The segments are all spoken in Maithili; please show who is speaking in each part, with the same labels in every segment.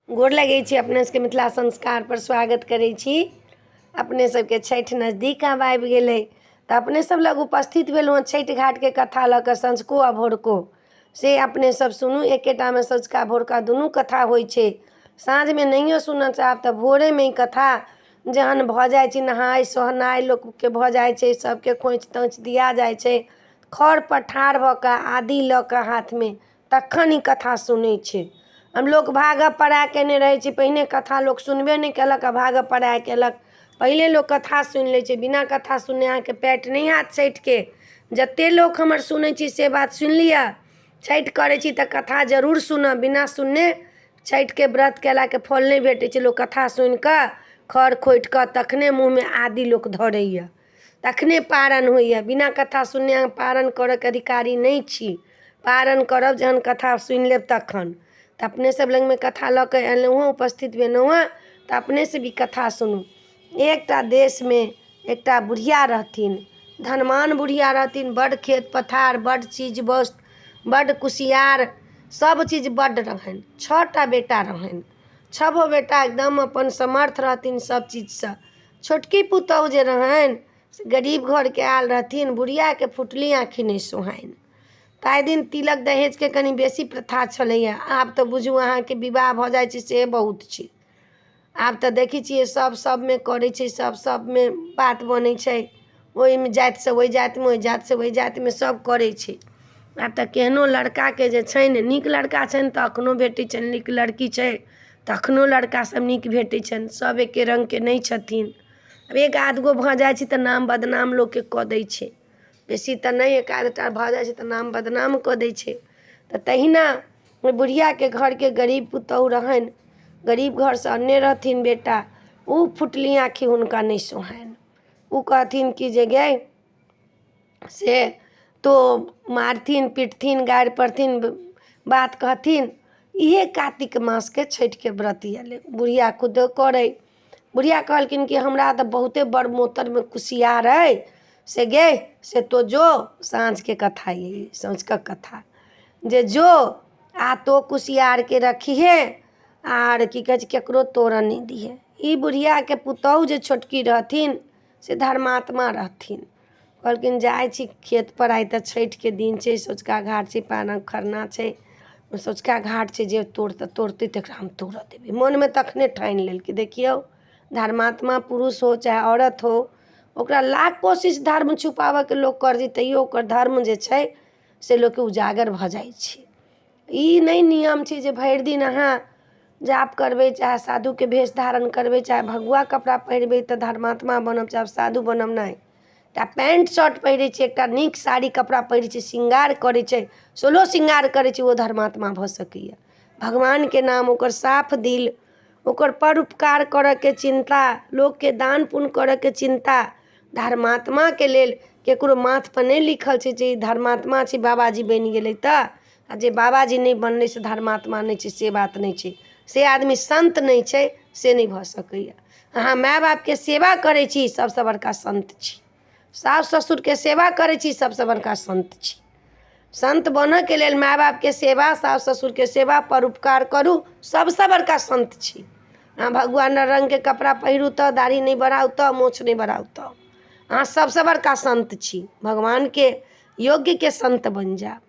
Speaker 1: गोर लगै छी अपने सबके। मिथिला संस्कार पर स्वागत करै छी। अपने सबके छठि नजदीक आब आबि गेलै, तऽ अपने सब लग उपस्थित भेलहुँ हँ छठि घाटके कथा लऽ कऽ, सँझुको आ भोरको से अपने सब सुनू। एकेटामे सँझुका भोरका दुनू कथा होइ छै। साँझमे नहियो सुनऽ चाहब तऽ भोरेमे ई कथा जहन भऽ जाइ छै, नहाय सोहनाय लोकके भऽ जाइ छै, सबके खोँइछ तोँइछ दिया जाइ छै, खरपर ठाढ़ भऽ कऽ आदि लऽ कऽ हाथमे तखन ई कथा सुनै छै। हम लोक भागऽ पड़ाय कयने रहै छै। पहिने कथा लोक सुनबे नहि कयलक आ भागऽ पड़ाय कयलक। पहिले लोक कथा सुनि लै छै। बिना कथा सुनने अहाँके पेट नहि हैत छठिके। जतेक लोक हमर सुनै छी से बात सुनि लिअ, छठि करै छी तऽ कथा जरूर सुनब। बिना सुनने छठिके व्रत कयलाके फल नहि भेटै छै। लोक कथा सुनि कऽ खर खोँटि कऽ तखने मुँहमे आदि लोक धरैए, तखने पारन होइए। बिना कथा सुनने अहाँ पारन करयके अधिकारी नहि छी। पारन करब जहन कथा सुनि लेब तखन। तऽ अपनेसभ लगमे कथा लऽ कऽ एलहुँ हँ, उपस्थित भेलहुँ हँ, तऽ अपनेसँ भी कथा सुनू। एकटा देशमे एकटा बुढ़िया रहथिन, धनवान बुढ़िया रहथिन। बड्ड खेत पथार, बड्ड चीज वस्तु, बड्ड कुसियार, सभ चीज बड्ड रहनि। छओ टा बेटा रहनि, छबो बेटा एकदम अपन समर्थ रहथिन सभ चीजसँ। छोटकी पुतहु जे रहनि से गरीब घरके आयल रहथिन। बुढ़ियाके फुटली आँखि नहि सोहाइन। ताहि दिन तिलक दहेजके कनि बेसी प्रथा छलैए। आब तऽ बुझू अहाँके विवाह भऽ जाइ छै से बहुत छै। आब तऽ देखै छियै सभ सभमे करै छै, सभ सभमे बात बनै छै। ओहिमे जातिसँ ओहि जातिमे, ओहि जातिसँ ओहि जातिमे सभ करै छै। आब तऽ केहनो लड़काके जे छनि, नीक लड़का छनि तऽ एखनो भेटै छनि, नीक लड़की छै तखनो लड़कासभ नीक भेटै छनि। सभ एके रङ्गके नहि छथिन। आब एक आध गो भऽ जाइ छै तऽ नाम बदनाम लोकके कऽ दै छै। बेसी तऽ नहि, एक आधटा भऽ जाइ छै तऽ नाम बदनाम कऽ दै छै। तऽ तहिना ओहि बुढ़ियाके घरके गरीब पुतहु रहनि, गरीब घरसँ अनने रहथिन बेटा। ओ फुटली आँखि हुनका नहि सोहानि। ओ कहथिन कि जे गै, से तो मारथिन पिटथिन, गारि पढ़थिन, बात कहथिन। इहे कातिक मासके छठिके व्रत अयलै। बुढ़िया खुद करै। बुढ़िया कहलखिन कि हमरा तऽ बहुते बड़ मोतरमे कुसियार अइ, से गे से तो जो। साँझके कथा यही सँझुका कथा जे जो आ तो कुसियारके रखिहे आर की कहै छै, ककरो तोड़ऽ नहि दिहे। ई बुढ़ियाके पुतहु जे छोटकी रहथिन से धर्मात्मा रहथिन। कहलखिन जाइ छी खेतपर, आइ तऽ छठिके दिन छै, सँझुका घाट छै, पारन खरना छै, सँझुका घाट छै, जे तोड़तै तोड़तै तकरा हम तोड़ऽ देबै। मोनमे तखने ठानि लेलकै। देखियौ, धर्मात्मा पुरुष हो चाहे औरत हो, ओकरा लाख कोशिश धर्म छुपाबयके लोक करै तैयो ओकर धर्म जे छै से लोकके उजागर भऽ जाइ छै। ई नहि नियम छै जे भरि दिन अहाँ जाप करबै, चाहे साधुके भेष धारण करबै, चाहे भगुआ कपड़ा पहिरबै तऽ धर्मात्मा बनब, चाहे साधु बनब। नहि, एकटा पैंट शर्ट पहिरै छै, एकटा नीक साड़ी कपड़ा पहिरै छै, शृंगार करै छै, सोलहो शृंगार करै छै, ओ धर्मात्मा भऽ सकैए। भगवानके नाम, ओकर साफ दिल, ओकर परोपकार करयके चिन्ता, लोकके दान पुण्य करयके चिन्ता धर्मात्माके लेल ककरो माथपर नहि लिखल छै जे ई धर्मात्मा छै, बाबाजी बनि गेलै तऽ, आ जे बाबाजी नहि बनलै से धर्मात्मा नहि छै, से बात नहि छै। से आदमी सन्त नहि छै, से नहि भऽ सकैए। अहाँ माय बापके सेवा करै छी, सभसँ बड़का सन्त छी। सासु ससुरके सेवा करै छी, सभसँ बड़का सन्त छी। सन्त बनयके लेल माय बापके सेवा, सासु ससुरके सेवा, परोपकार करू, सभसँ बड़का सन्त छी। अहाँ भगवान रङ्गके कपड़ा पहिरू तऽ, दाढ़ी नहि बढ़ाउ तऽ, मोछ नहि बढ़ाउ तऽ, अहाँ सभसँ बड़का सन्त छी। भगवानके योग्यके सन्त बनि जायब।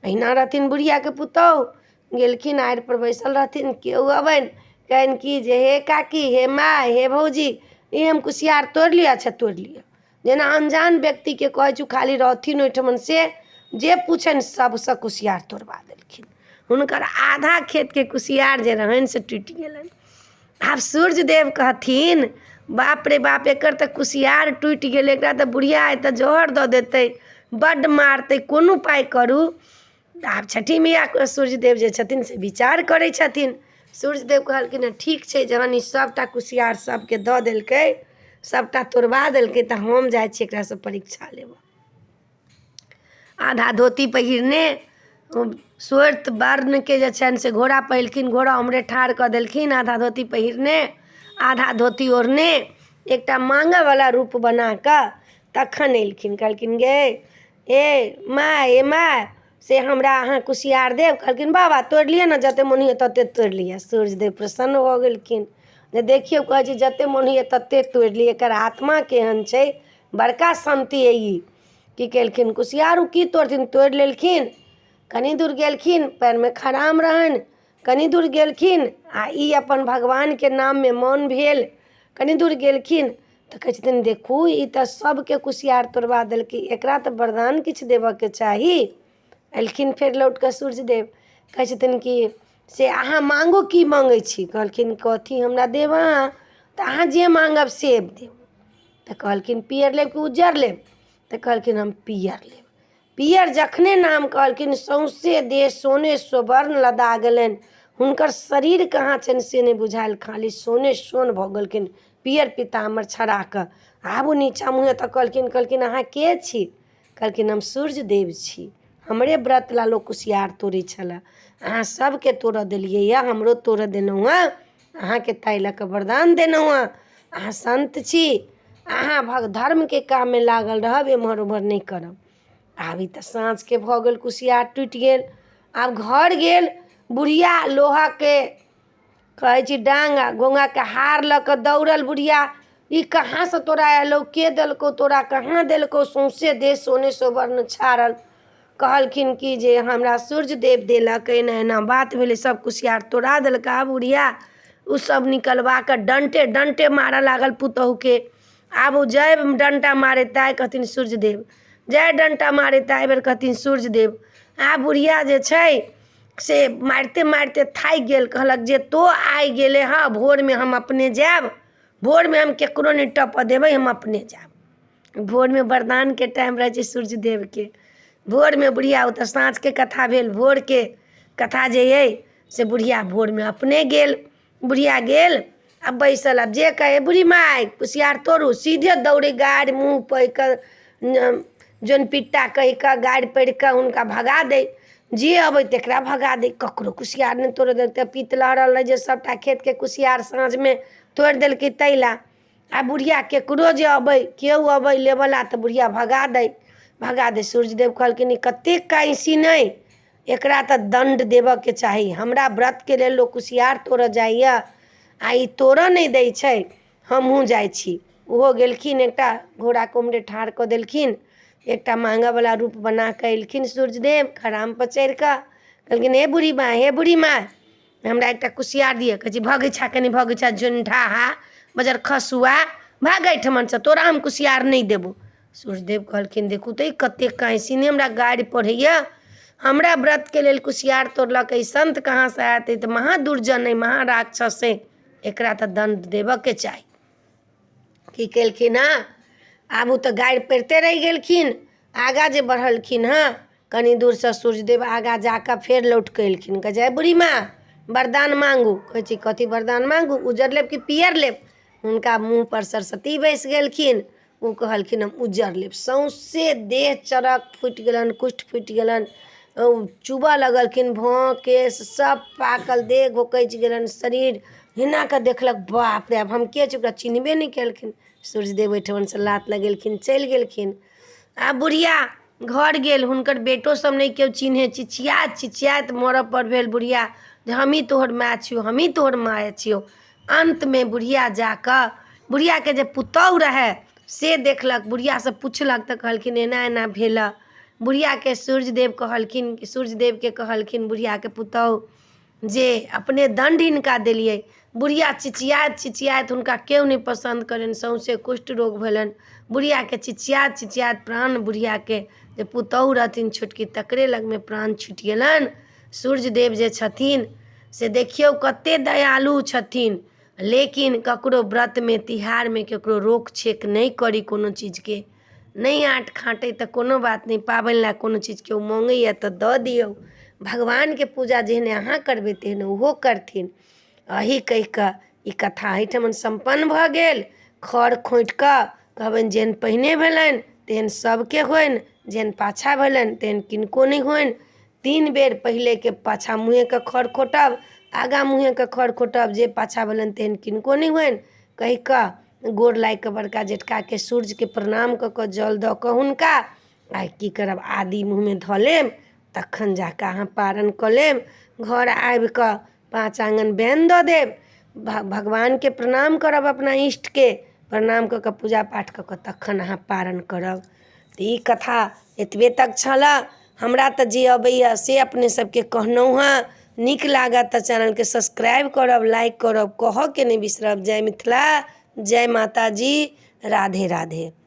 Speaker 1: अहिना रहथिन बुढ़ियाके पुतहु। गेलखिन, आड़िपर बैसल रहथिन, केओ अबनि, कहनि कि जे हे काकी, हे माय, हे भौजी, ई हम कुसियार तोड़ि लिअ? अच्छा, तोड़ि लिअ। जेना अनजान व्यक्तिके कहै छी, खाली रहथिन ओहिठमन, से जे पूछनि सभसँ कुसियार तोड़बा देलखिन। हुनकर आधा खेतके कुसियार जे रहनि से टूटि गेलनि। आब सूर्यदेव कहथिन, बाप रे बाप, एकर तऽ कुसियार टूटि गेलै, एकरा तऽ बुढ़िया आइ तऽ जहर दऽ देतै, बड्ड मारतै, कोनो उपाय करू। आब छठि मैया सूर्यदेव जे छथिन से विचार करै छथिन। सूर्यदेव कहलखिन हँ, ठीक छै, जहन ई सभटा कुसियार सभके दऽ देलकै, सभटा तोड़बा देलकै, तऽ हम जाइ छी एकरासँ परीक्षा लेबऽ। आधा धोती पहिरने श्वेत वर्णके जे छनि से घोड़ा पहिलखिन, घोड़ा ओम्हरे ठाढ़ कऽ देलखिन। आधा धोती पहिरने, आधा धोती ओढ़ने, एकटा माँगयवला रूप बना कऽ तखन एलखिन। कहलखिन, गे ए माय, ए माय, से हमरा अहाँ कुसियार देब? कहलखिन बाबा तोड़ि लिअ ने, जतेक मोन होइए ततेक तोड़ि लिअ। सूर्यदेव प्रसन्न भऽ गेलखिन जे देखियौ, कहै छै जतेक मोन होइए ततेक तोड़ि लिअ, एकर आत्मा केहन छै, बड़का शान्ति अइ ई। की केलखिन, कुसियार ओ की तोड़थिन, तोड़ि लेलखिन। कनि दूर गेलखिन, पयरमे खराम रहनि। कनि दूर गेलखिन आ ई अपन भगवानके नाममे मन भेल। कनि दूर गेलखिन तऽ कहै छथिन, देखू ई तऽ सभके कुसियार तोड़बा देलकै, एकरा तऽ वरदान किछु देबऽके चाही। एलखिन फेर लौट कऽ सूर्यदेव, कहै छथिन कि से अहाँ माँगू, की मङ्गै छी? कहलखिन, कथी हमरा देब अहाँ? तऽ अहाँ जे माँगब से देब। तऽ कहलखिन, पियर लेब कि उज्जर लेब? तऽ कहलखिन, हम पियर लेब। पियर जखने नाम कहलखिन, सौँसे देह सोने सुवर्ण लदा गेलनि। हुनकर शरीर कहाँ छनि से नहि बुझायल, खाली सोने सोन भऽ गेलखिन, पियर पीताम्बर छड़ा कऽ। आब ओ नीचाँ मुँहे तऽ कहलखिन, कहलखिन, अहाँ के छी? कहलखिन, हम सूर्यदेव छी, हमरे व्रत लए लोक कुसियार तोड़ै छलए, अहाँ सभके तोड़ऽ देलियैए, हमरो तोड़ऽ देलहुँ हँ, अहाँके ताहि लऽ कऽ वरदान देलहुँ हँ। अहाँ सन्त छी, अहाँ भग धर्मके काममे लागल रहब, एम्हर ओम्हर नहि करब। आब ई तऽ साँझके भऽ गेल, कुसियार टूटि गेल। आब घर गेल बुढ़िया, लोहाके कहै छी डाँग आ घोँघाके हार लऽ कऽ दौड़ल बुढ़िया। ई कहाँसँ तोरा अयलौ? के देलकौ तोरा? कहाँ देलकौ? सौँसे देह सोने सुवर्ण छाड़ल। कहलखिन कि जे हमरा सूर्यदेव देलक, एना एना बात भेलै, सभ कुसियार तोड़ा देलक। आब बुढ़िया ओसभ निकलबा कऽ डण्टे डण्टे मारय लागल पुतहुके। आब ओ जाहि डण्टा मारै ताहि कहथिन सूर्यदेव, जाहि डण्टा मारै ताहि बेर कहथिन सूर्यदेव। आब बुढ़िया जे छै से मारिते मारिते थाकि गेल। कहलक जे तोँ आइ गेलै हँ, भोरमे हम अपने जायब, भोरमे हम ककरो नहि टपऽ देबै, हम अपने जायब। भोरमे वरदानके टाइम रहै छै सूर्यदेवके। भोरमे बुढ़िया, ओ तऽ साँझके कथा भेल, भोरके कथा जे अइ से बुढ़िया भोरमे अपने गेल। बुढ़िया गेल आ बैसल। आब जे कहै, बूढ़ी माय कुसियार तोड़ू, सीधे दौड़ै, गारि मुँह पढ़ि कऽ, जन पिट्टा कहि कऽ, गारि पढ़ि कऽ हुनका भगा दै। जे अबै तकरा भगा दै, ककरो कुसियार नहि तोड़ऽ दै। तऽ पीत लहरल रहै जे सभटा खेतके कुसियार साँझमे तोड़ि देलकै ताहि लए। आ बुढ़िया ककरो जे अबै, केओ अबै लेबऽला, तऽ बुढ़िया भगा दै, भगा दै। सूर्यदेव कहलखिन, ई कतेक कैसी नहि, एकरा तऽ दण्ड देबऽके चाही। हमरा व्रतके लेल लोक कुसियार तोड़ऽ जाइए आ ई तोड़ऽ नहि दै छै, हमहूँ जाइ छी। ओहो गेलखिन, एकटा घोड़ाके ओम्हरे ठाढ़ कऽ देलखिन। एकटा माँगऽवला रूप बना कऽ एलखिन सूर्यदेव खरामपर चढ़ि कऽ। कहलखिन, हे बूढ़ी माय, हे बूढ़ी माय, हमरा एकटा कुसियार दिअ। कहै छै, भगै छा कनि, भगै छा झुण्ढाहा बजर खसुआ, भाग एहिठमनसँ, तोरा हम कुसियार नहि देबौ। सूर्यदेव कहलखिन, देखू तऽ ई कतेक काँसी नहि हमरा गारि पढ़ैए, हमरा व्रतके लेल कुसियार तोड़लक, ई सन्त कहाँसँ आयत? ई तऽ महादुर्जन अइ, महाराक्षस अइ, एकरा तऽ दण्ड देबऽके चाही। की केलखिन हँ, आब ओ तऽ गारि पढ़िते रहि गेलखिन। आगाँ जे बढ़लखिन हँ, कनि दूरसँ सूर्यदेव आगाँ जा कऽ फेर लौट कऽ एलखिन। कहै छै, बूढ़ी माँ, वरदान माँगू। कहै छै, कथी वरदान माँगू? उज्जर लेब कि पियर लेब? हुनका मुँहपर सरस्वती बैसि गेलखिन। ओ कहलखिन, हम उज्जर लेब। सौँसे देह चरक फुटि गेलनि, कुष्ठ फुटि गेलनि, ओ चुबऽ लगलखिन, भौँह केश सभ पाकल, देह घोकचि गेलनि शरीर। एना कऽ देखलक, बाप रे, आब हम के छी? ओकरा चिन्हबे नहि केलखिन। सूर्यदेव ओहिठमनसँ लात लगेलखिन, चलि गेलखिन। आब बुढ़िया घर गेल, हुनकर बेटो सब नहि केओ चिन्है। चिचियाइत चिचियाइत मरऽपर भेल बुढ़िया जे हमही तोहर माय छियौ, हमही तोहर माय छियौ। अन्तमे बुढ़िया जा कऽ, बुढ़ियाके जे पुतहु रहै से देखलक, बुढ़ियासँ पुछलक तऽ कहलखिन, एना एना भेल। बुढ़ियाके सूर्यदेव कहलखिन, सूर्यदेवके कहलखिन बुढ़ियाके पुतहु जे अपने दण्ड हिनका देलियै। बुढ़िया चिचियाइत चिचियाइत, हुनका केओ नहि पसन्द करनि, सौँसे कुष्ठ रोग भेलनि बुढ़ियाके। चिचियाइत चिचियाइत प्राण बुढ़ियाके जे पुतहु रहथिन छोटकी, तकरे लगमे प्राण छुटि गेलनि। सूर्यदेव जे छथिन से देखियौ कतेक दयालु छथिन। लेकिन ककरो व्रतमे तिहारमे ककरो रोक छेक नहि करी, कोनो चीजके नहि आँट खाँटै तऽ कोनो बात नहि। पाबनि लए कोनो चीज केओ मङ्गैए तऽ दऽ दियौ। भगवानके पूजा जेहने अहाँ करबै तेहने ओहो करथिन। एही कहि कऽ ई कथा एहिठमन सम्पन्न भऽ गेल। खर खोँटि कऽ कहबनि, जेहन पहिने भेलनि तेहन सभके होइन, जेहन पाछाँ भेलनि तेहन किनको नहि होइन। तीन बेर पहिलेके पाछाँ मुँहेके खर खोँटब, आगाँ मुँहेके खर खोँटब, जे पाछाँ भेलनि तेहन किनको नहि होइन कहि कऽ गोर लागि कऽ बड़का जेठकाके सूर्यके प्रणाम कऽ कऽ जल दऽ कऽ हुनका आइ की करब, आदी मुँहमे धऽ लेब। तखन जा कऽ अहाँ पारन कऽ लेब। घर आबि कऽ 5 आङ्गन बैन दऽ देब, भगवानके प्रणाम करब, अपना इष्टके प्रणाम कऽ कऽ पूजा पाठ कऽ कऽ तखन अहाँ पारन करब। तऽ ई कथा एतबे तक छलऽ। हमरा तऽ जे अबैए से अपने सबके कहलहुँ हँ। नीक लागत तऽ चैनलके सब्सक्राइब करब, लाइक करब, कहऽके नहि बिसरब। जय मिथिला, जय माताजी, राधे राधे।